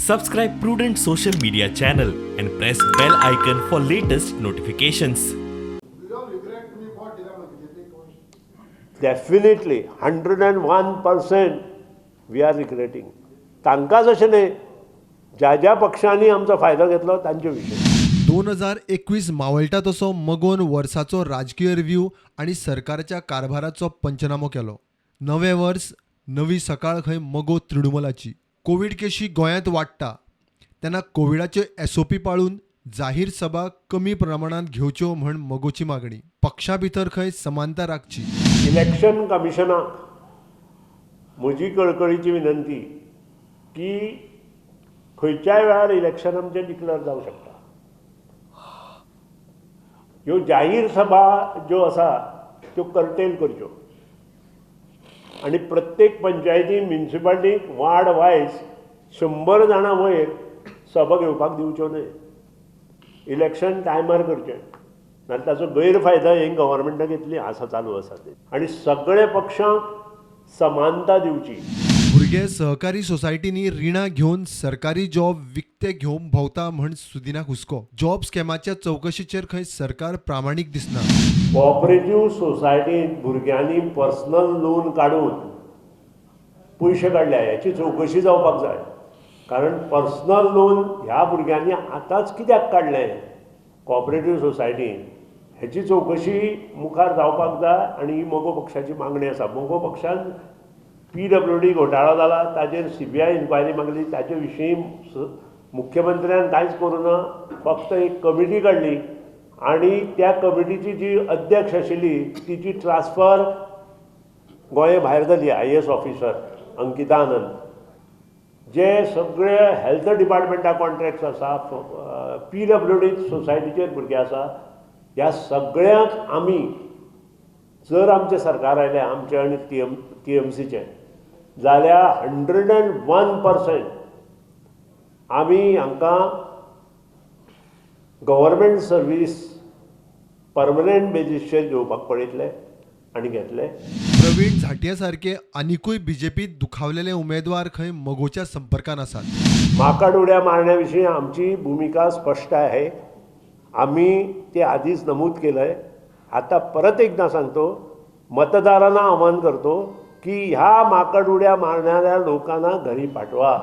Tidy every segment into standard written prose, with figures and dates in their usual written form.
Subscribe Prudent social media channel and press bell icon for latest notifications. You don't regret तुम्ही बोट दिला म्हणून BJP? Definitely 101% we are regretting. तांकांच अशें न्हय, ज्या ज्या पक्षांनी आमचो फायदो घेतलो तांचे विशय. 2021 मावळटा तसो मगोन वर्साचो राजकीय रिव्ह्यू आनी सरकाराच्या कारभाराचो पंचनामो केलो. नवें वर्स, नवी सकाळ खंय मगो तृणमूलाची. कोवीड केशी गोंयांत वाडटा तेन्ना कोविडाच्यो एसओपी पाळून जाहीर सभा कमी प्रमाणांत घेवच्यो म्हण मगोची मागणी. पक्षा भितर खंय समानता राखची. इलेक्शन कमिशनाक म्हजी कळकळीची विनंती की खंयच्याय वेळार इलेक्शन आमचें डिक्लेअर जावंक शकता. ह्यो जाहीर सभा ज्यो आसा त्यो कर्टेल करच्यो आनी प्रत्येक पंचायती, म्युनिसिपालिटीक वार्ड वायज 100 जाणां वयर सभा घेवपाक दिवच्यो न्हय. इलेक्शन टायमार करचें, नाल्यार ताचो गैरफायदो हे गव्हर्मेंटाक घेतली आसा, चालू आसा ते. आनी सगळे पक्षांक समानता दिवची. भुरगे सहकारी सोसायटींनी रिणां घेवन सरकारी जॉब विकते घेवंक भोंवता म्हण सुदिनाक हुस्को. जॉब स्कॅमाच्या चवकशेचेर खंय सरकार प्रामाणीक दिसना. कोऑपरेटिव्ह सोसायटींत भुरग्यांनी पर्सनल लोन काडून पयशे काडल्या ह्याची चवकशी जावपाक जाय. कारण पर्सनल लोन ह्या भुरग्यांनी आतांच कित्याक काडलें कोऑपरेटिव्ह सोसायटीन, ह्याची चवकशी मुखार जावपाक जाय. आनी ही मगो पक्षाची मागणी आसा. मगो पक्षान पीडब्ल्यूडी घोटाळो जाला ताजेर सीबीआय इन्क्वायरी मागली. ताचे विशीं मुख्यमंत्र्यान कांयच करूं ना, फक्त एक कमिटी काडली आनी त्या कमिटीची जी अध्यक्ष आशिल्ली तिची ट्रान्सफर गोंया भायर जाली, आयएएस ऑफिसर अंकिता आनंद. जे सगळे हेल्थ डिपार्टमेंटा कॉन्ट्रॅक्ट्स आसा, पीडब्ल्यूडी सोसायटीचेर भुरगे आसा, ह्या सगळ्यांक आमी जर आमचें सरकार आयलें, आमचें आनी टीएमसीचें, जाल्यार 101% आमी हांकां गव्हर्मेंट सर्वीस परमनंट बेजीसचेर घेवपाक पळयतले आनी घेतले. प्रवीण झांट्ये सारके आनिकूय बीजेपीत दुखावलेले उमेदवार खंय मगोच्या संपर्कान आसात. माकड उड्या मारण्या विशीं आमची भूमिका स्पष्ट आहे. आम्ही ते आधीच नमूद केलं आहे. आता परत एकदा सांगतो, मतदारांना आवाहन करतो की ह्या माकड उड्या मारणाऱ्या लोकांना घरी पाठवा.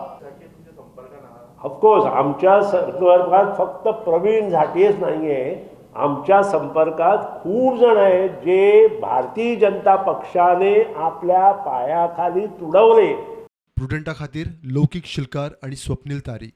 ऑफकोर्स आमच्या संपर्कात फक्त प्रवीण झांट्येच नाही आहे, आमच्या संपर्कात खूप जण आहेत जे भारतीय जनता पक्षाने आपल्या पायाखाली तुडवले. प्रुडंटा खातीर लौकीक शिलकार आनी स्वप्नील तारी.